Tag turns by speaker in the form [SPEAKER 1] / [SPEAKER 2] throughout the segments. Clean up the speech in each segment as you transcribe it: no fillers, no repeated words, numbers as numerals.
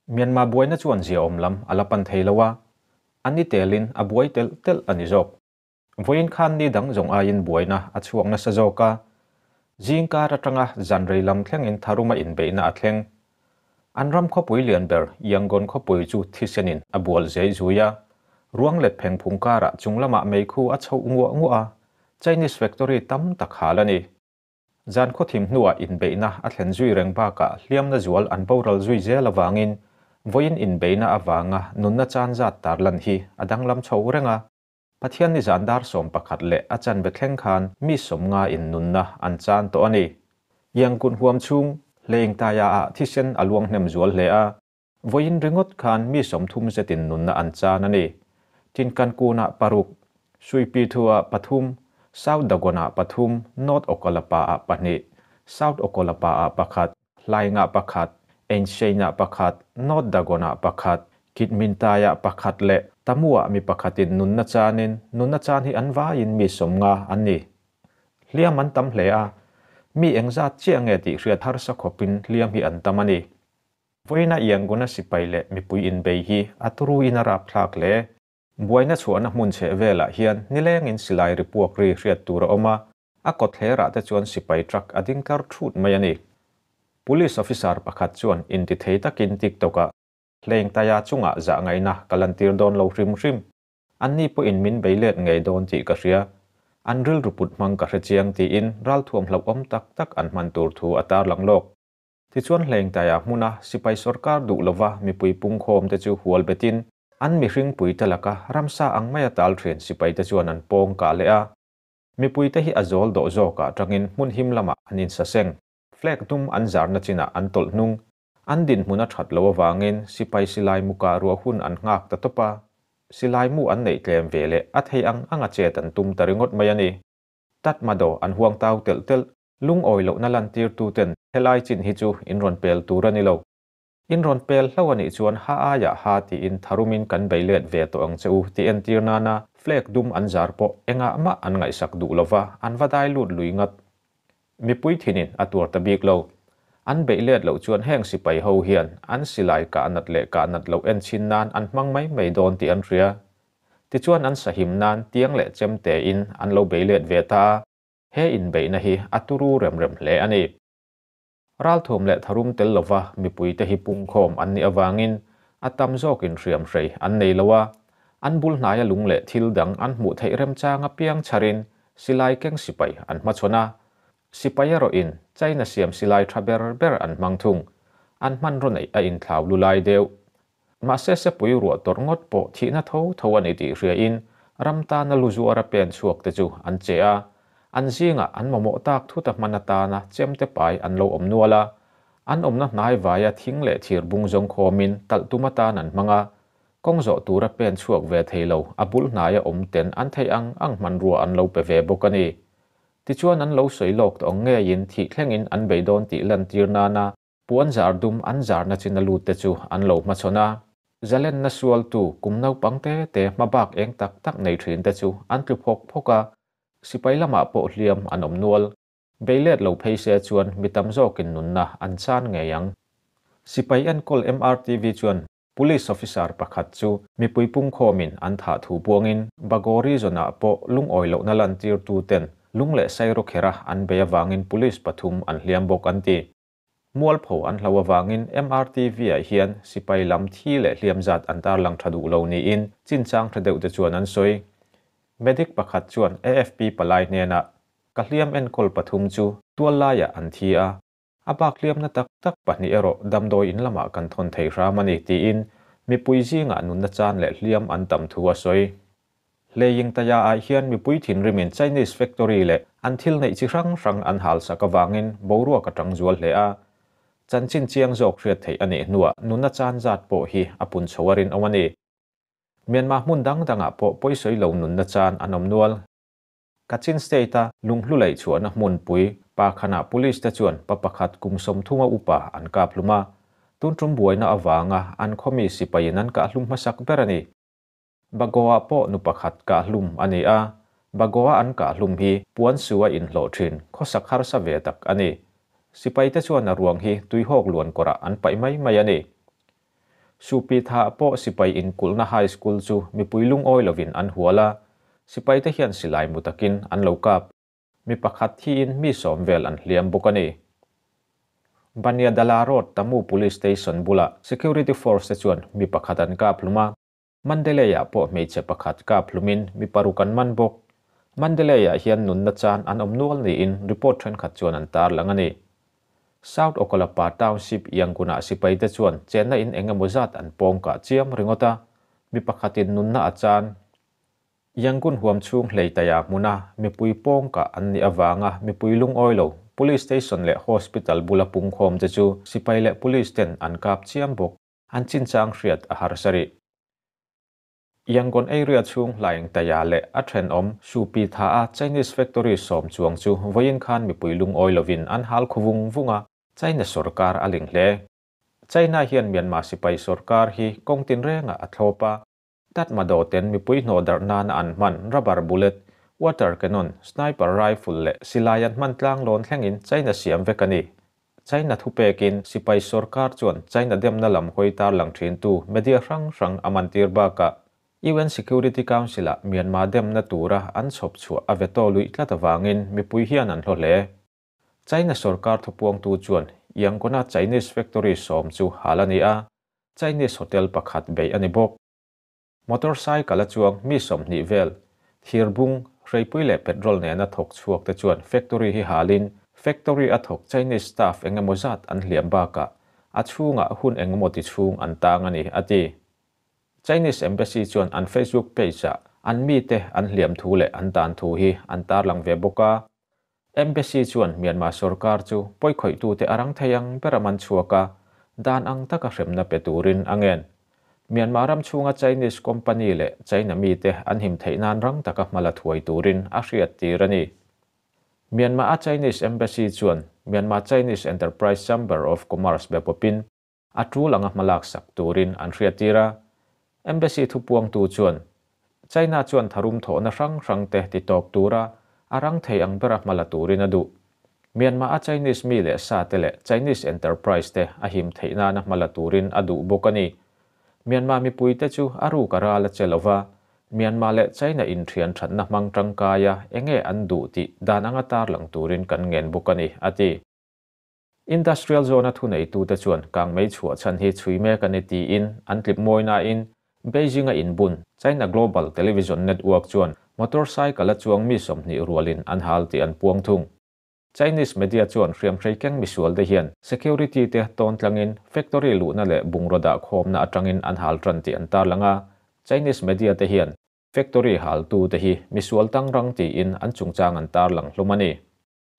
[SPEAKER 1] Myanmar buaina chuan ziaawm lam a la pan thei lo a, a ni telin a buai telh telh a ni zawk. Vawiin khan ni dang zawng aiin buaina a chhuak nasa zawk a, zing kar atanga zan rei lam thlengin tharuma inbeihna a thleng. An ram khawpui lian ber Yangon khawpui chu thisenin a bual zei zui a, ruang let pheng phung karah chung lamah meikhu a chhoh nguah nguah a, Chinese factory tam tak hal a ni. Zan khawthim hnuah inbeihna a thlen zui reng bakah hliamna zual an boral zui zel avangin vawiin inbeihna avanga nunna chan zat tarlan hi a danglam chho reng a. Pathian nizan dar 11 leh a chanve thleng khan mi 50 in nunna an chan tawh a ni. Yangon huam chhung Hlengtaia ah thisen a luang hnem zual hle a, vawiin ringawt khan mi 30 zetin nunna an chan a ni. Tinkan kunah 6, Suipithu-ah 3, South Dagon-ah 3, North Okkalapa-ah 2, South Okkalapa-ah 1, Hlaingah 1, Einstein-ah 1, North Dagon-ah 1, Kitmintaiah 1 leh Tamu-ah mi pakhatin nunna chanin nunna chan hi an vaiin mi 50 an ni. Hliam an tam hle a, mi engzat chiah nge tih hriat harsa khawpin hliam hi an tam a ni. Vawiina Yangona sipai leh mipui inbei hi a turu in a rap thlak hle. Buaina chhuahna hmun chheh velah hian nilengin silai ri puak ri hriat tur a awm a, a kawt hlerah te chuan sipai truck a ding tlar thut mai a ni. Police officer pakhat chuan inti thei takin TikTok-ah Hlengtaia chungah zah ngaihna ka lantir dawn lo hrim hrim. Anni pawhin min bei let ngei dawn tih ka hria. An rilru put hmang ka hre chiang tiin ralthuam hlauhawm tak tak an hman tur thu a tarlang lawk. Tichuan Hlengtaia hmuna sipai sorkar duh lova mipui pungkhawm te chu hual betin an mihring pui te laka ramsa ang maia tal thin sipai te chuan an pawng kah leh a. Mipui te hi a zawl dawh zawkah tangin hmun him lamah an insaseng. Flag dum an zarna chinah an tawlh hnung. An dinhmun a that lo avangin sipai silai muka ruah hun an nghak ta tawp a, silai mu an neih tlem ve leh a thei ang anga chet an tum ta ringawt mai a ni. Tatmadaw an huang tau telh telh, lungawi lohna lantir tuten helai chin hi chu in rawn pel tur a ni lo. In rawn pel hlo a nih chuan ha aiah ha tiin tharumin kan bei let ve tawh ang che u tih entir nana flag dum an zar pawh engah mah an ngaihsak duh lova an va dai lut lui ngat. Mipui thinin a tuar ta bik lo. An beih let loh chuan heng sipai ho hian an silai kah nat leh kah nat loh en chin nan an hmang mai mai dawn tih an hria. Tichuan an sahim nan tiang leh chem tein an lo bei let ve ta a, he inbeihna hi a turu rem rem hle a ni. Ralthuam leh tharum tel lova mipui te hi pungkhawm an nih avangin a tam zawkin hriam hrei an nei lo a, an bul hnaia lung leh thil dang an hmuh theih remchang apiang chharin silai keng sipai an hmachhawn a. Sipai erawhin China siam silai tha ber ber an hmang thung. An hmanraw neih a inthlau lu lai deuh. Mahse sepui ruah tawrh ngawt pawh thihna tho tho a ni tih hriain ram tana lu zuara pen chhuak te chu an che a. An zingah an mamawh tak thut a hman atana chemte pai an lo awm nual a. An awmna hnai vaia thing leh thir bung zawng khawmin talh tum atan an hmang a. Kawng zawh tura pen chhuak ve thei lo a bul hnaia awm ten an theih ang ang hmanrua an lo pe ve bawk a ni. Tichuan an lo sawi lawk tawh ang ngeiin thih thlengin an bei dawn tih lantir nana puan zar dum an zarna chin a lut te chu an lo hmachhawn a. Zalenna sualtu kum naupang te te hmabak eng tak tak nei thin te chu an tlu phawk phawk a, sipai lamah pawh hliam an awm nual. Bei let lo phei se chuan mi tam zawkin nunna an chan ngei ang. Sipai enkawl MRTV chuan Police officer pakhat chu mipui pungkhawmin an thah thu buangin Bago region-ah pawh lungawi lohna lantir tu ten lung leh sairo khera an bei avangin police 3 an hliam bawk an ti. Mualpho an hlo avangin MRTV-ah hian sipai lam thi leh hliam zat an tarlang tha duh lo niin chinchang tha deuh te chuan an sawi. Medic pakhat chuan AFP palai hnenah ka hliam enkawl 3 chu tual laiah an thi a, a bak hliamna tak tak 2 erawh damdawi in lamah kan thawn thei hram a ni tiin mipui zingah nunna chan leh hliam an tam thu a sawi. Hleyingtaya ah hian mipui thinrimin Chinese factory leh an thil neih chi hrang hrang an hal sak avangin boruak a tang zual hle a. Chanchin chiang zawk hriat theih a nih hnuah nunna chan zat pawh hi a pun chho a rin awm a ni. Myanmar hmun dang dangah pawh pawisawi lo nunna chan an awm nual. Kachin State a lunghlu lei chhuahna hmun pui pa khanah police te chuan pa pakhat kum 30 a upa an kap hlum a. Tun tum buaina awanga an khawmi sipain an kah hlum hmasak ber a ni. Bagoa pawh nu pakhat kah hlum a ni a. Bagoa an kah hlum hi puan su a inhlawh thin khawsak harsa ve tak a ni. Sipai te chuan a ruang hi tuihawk luan kawrah an paih mai mai a ni. Supitha pawh sipai inkulhna high school chu mipui lungawi lovin an hual a, sipaite hian silai mu takin an lo kap. Mi pakhat thiin mi sawm vel an hliam bawk a ni. Banyadala Road Tamu Police Station bulah security force te chuan mi pakhat an kap hlum a, Mandalay-ah pawh hmeichhe pakhat kap hlumin mi paruk an man bawk. Mandalay-ah hian nunna chan an awm nual niin report thenkhat chuan an tarlang a ni. South Okkalapa Township Yangon-ah sipaite chuan chenna in eng emaw zat an pawng kah chiam ringawt a, mi pakhatin nunna a chan. Yangon huam chhung hleitaia hmuna mipui pawng kah an nih avanga mipui lungawi lo Police Station leh Hospital bula pungkhawm te chu sipai leh Police ten an kap chiam bawk. An chinchang hriat a harsa rih. Yangon area chhung hlaing Taya leh a thenawm Supi tha a Chinese factory sawm chuang chu vawiin khan mipui lungawi lovin an hal khu vung vung a, China sorkar a ling hle. China hian Myanmar sipai sorkar hi kawng tinrengah a thlawp a, Tatmadaw ten mipui hnawh darh nana an hman rubber bullet, water cannon, sniper rifle leh silai an hman tlang lawn thlengin China siam vek a ni. China thupekin sipai sorkar chuan China demna lam hawi tarlang thintu media hrang hrang a mantir bakah UN Security Council-ah Myanmar demna tura an chhawp chhuah a veto luih tlat avangin mipui hian an hlaw hle. China sorkar thupuangtu chuan Yangon-a Chinese factory sawm chu hal a ni a, Chinese hotel pakhat beih a ni bawk. Motorcycle a chuang mi 20 vel, thirbung, hreipui leh petrol nena thawk chhuak te chuan factory hi halin factory a thawk Chinese staff eng emaw zat an hliam bakah a chhungah hun eng emaw ti chhung an tang a ni, a ti. Chinese Embassy chuan an Facebook page-ah an mite an hliam thu leh an tan thu hi an tarlang ve bawk a. Embassy chuan Myanmar sorkar chu pawikhawihtute a rang thei ang ber a man chhuak a, dan ang taka hremna pe turin a ngen. Myanmar ram chhunga Chinese company leh China mite an him theih nan rang taka hma la thuai turin a hriat tir a ni. Myanmar a Chinese Embassy chuan Myanmar Chinese Enterprise Chamber of Commerce be pawpin a tul anga hma lak sak turin an hriat tir a. Embassy thupuangtu chuan China chuan tharum thawhna hrang hrang te ti tawp tura a rang thei ang bera hma la turin a duh. Myanmar a Chinese mi leh sa te leh Chinese enterprise te a him theih nana hma la turin a duh bawk a ni. Myanmar mipui te chu a ruk a ral a che lova, Myanmar leh China inthian thatna hmang tangkaia enge an duh tih dan anga tarlang turin kan ngen bawk a ni, a ti. Industrial Zone-a thuneitute chuan kangmei chhuah chhan hi chhui mek a ni tiin an tlip mawi nain Beijing-a inbun China Global Television Network chuan motorcycle-a chuang mi 20 rualin an hal tih an puang thung. Chinese media chuan hriamhrei keng misual te hian security te tawn tlangin factory luhna leh bungraw dah khawmna atangin an hal tan tih an tarlang a, Chinese media te hian factory haltu te hi misual tangrang tiin an chungchang an tarlang hlawm a ni.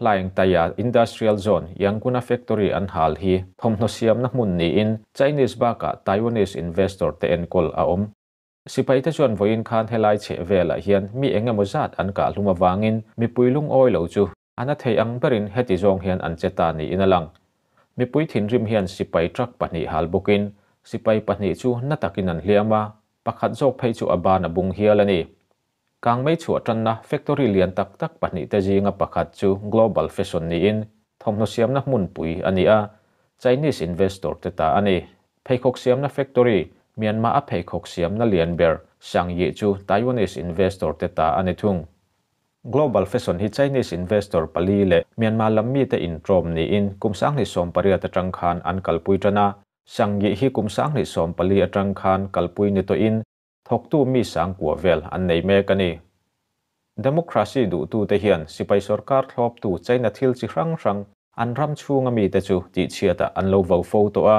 [SPEAKER 1] Hlaing Taya Industrial Zone Yangon-a factory an hal hi thawmhnaw siamna hmun niin Chinese bakah Taiwanese investor te enkawl a awm. Sipaite chuan vawiin khan helai chheh velah hian mi eng emaw zat an kah hlum avangin mipui lungawi lo chu a na thei ang berin heti zawng hian an che ta niin a lang. Mipui thinrim hian sipai truck pahnih hal bawkin sipai pahnih chu na takin an hliam a, pakhat zawk phei chu a ban a bung hial a ni. Kangmei chhuah tanna factory lian tak tak pahnih te zinga pakhat chu Global Fashion niin thawmhnaw siamna hmunpui a ni a, Chinese investor te ta a ni. Pheikhawk siamna factory, Myanmar a pheikhawk siamna lian ber Shangyi chu Taiwanese investor te ta a ni thung. Global Fashion hi Chinese investor pali leh Myanmar lam mite intrawm niin kum 2018 atang khan an kalpui tan a, Shangyi hi kum 2014 atang khan kalpui ni tawhin thawktu mi sang kua vel an nei mek a ni. Democracy duhtu te hian sipai sorkar thlawptu China thil chi hrang hrang an ram chhunga mi te chu tih chhiatah an lo vo fo tawh a,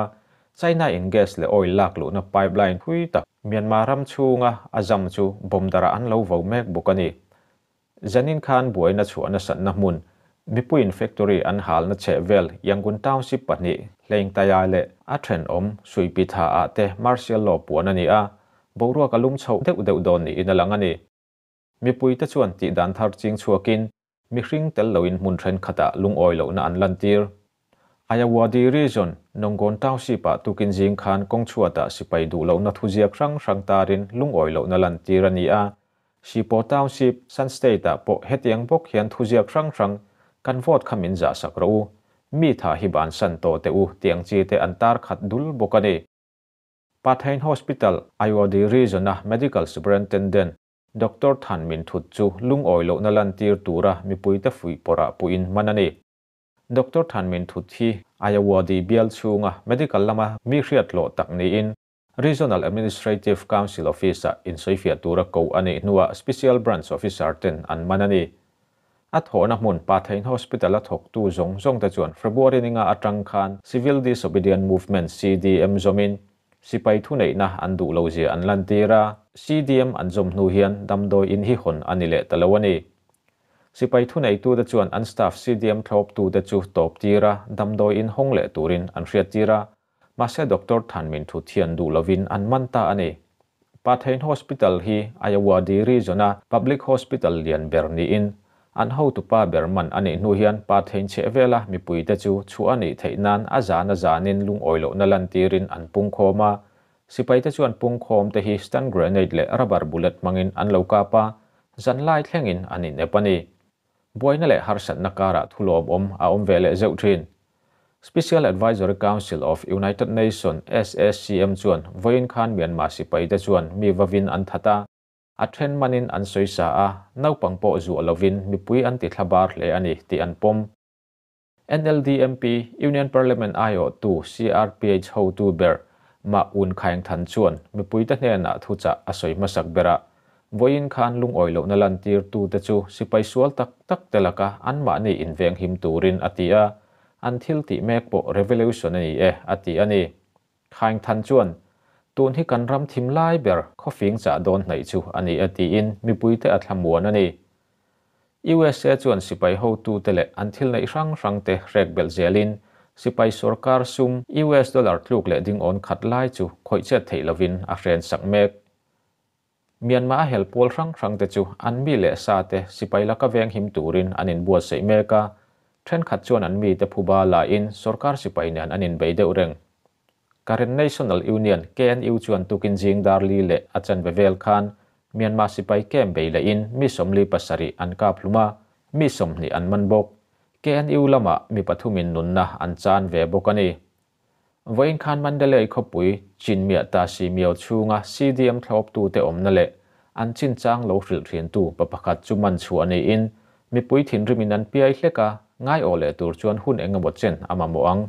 [SPEAKER 1] China in gas leh oil lak luhna pipeline thui tak Myanmar ram chhunga a zam chu bomb darah an lo vo mek bawk a ni. Zanin khan buaina chhuahna satna hmun mipuiin factory an halna chheh vel Yangon Township pahnih Hlaing Taya leh a thenawm Suipitha ah te martial law puan a ni a, boruak a lum chhoh deuh deuh dawn niin a lang a ni. Mipui te chuan tih dan thar ching chhuakin mihring tel loin hmun thenkhatah lungawi lohna an lantir. Ayeyarwady Region Nongon Township ah tukin zing khan kawng chhuatah sipai duh lohna thuziak hrang hrang tarin lungawi lohna lantir a ni a, Hsipaw Township, Shan State ah pawh hetiang bawk hian thuziak hrang hrang kan vote kha min zah sak rawh u, mi tha hi ban san tawh teh u tiang chi te an tar khat dul bawk a ni. Pathein Hospital, Ayodhi Region-a Medical Superintendent Doctor Than Min Htut chu lungawi lohna lantir tura mipuite fuih pawrah puhin man a ni. Doctor Than Min Htut hi Ayawadi bial chhunga medical lama mi hriat hlawh tak niin Regional Administrative Council Office-ah insawifiah tura ko a nih hnuah Special Branch Officer ten an man a ni. A thawhna hmun Pathein Hospital-a thawktu zawng zawng te chuan February ninga atang khan Civil Disobedient Movement, CDM, zawmin sipai thuneihna an duh lo zia an lantir a, CDM an zawm hnu hian damdawi in hi hawn a ni leh ta lo a ni. Sipai thuneitute chuan an staff CDM thlawptute chu tawp tir a, damdawi in hawng leh turin an hriattir a, mahse Doctor Than Min Htut hian duh lovin an man ta a ni. Pathein Hospital hi Ayawadi region-a public hospital lian ber niin an hotupa ber man a nih hnu hian Pathein chhehvela mipuite chu chhuah a nih theih nan a zan a zanin lungawi lohna lantirin an pungkhawm a, sipaite chuan pungkhawm te hi stun grenade leh rubber bullet hmangin an lo kap a, zanlai thlengin an inep a ni. Buaina leh harsatna karah thulawmawm a awm ve leh zeuh thin. Special Advisory Council of United Nation, SACM, chuan vawiin khan Myanmar sipaite chuan mi vavin an that a, a then manin an sawisa a, naupang pawh zuah lovin mipui an ti thlabar hle a ni tih an pawm. NLD MP, Union Parliament aiawhtu CRPH hotu ber Ma Wun Khaing Than chuan mipuite hnenah thuchah a sawi hmasak ber a, vawiin khan lungawi lohna lantirtute chu sipai sual tak tak te laka anmahni invenghim turin a ti a, an thil tih mek pawh revolution a ni e a ti a ni. Khaing Than chuan, Tun hi kan ram thim lai ber khawfing chah dawn hnaih chu a ni e tiin mipuite a thlamuan a ni. USA chuan sipai hotute leh an thil neih hrang hrangte hrek belh zelin sipai sorkar sum US dollar tluk leh dingawn khat lai chu khawih chet theih lovin a hren sak mek. Myanmar a hel pawl hrang hrangte chu an mi leh sa te sipai laka venghim turin an inbuatsaih mek a, thenkhat chuan an mite phuba lain sorkar sipai nen an inbei deuh reng. Karen National Union, KNU, chuan tukin zing dar li leh a chanve vel khan Myanmar sipai camp bei lehin mi 47 an kap hlum a, mi 20 an man bawk. KNU lamah mi pathumin nunna an chan ve bawk a ni. Vawiin khan Mandalay khawpui Chinmiah ta si miau chhunga CDM thlawptute awmna leh an chinchang lo hrilh thintu pa pakhat chu man chhuah niin mipui thinrimin an piai hlek a, ngaiawh leh tur chuan hun engemaw chen a mamawh ang.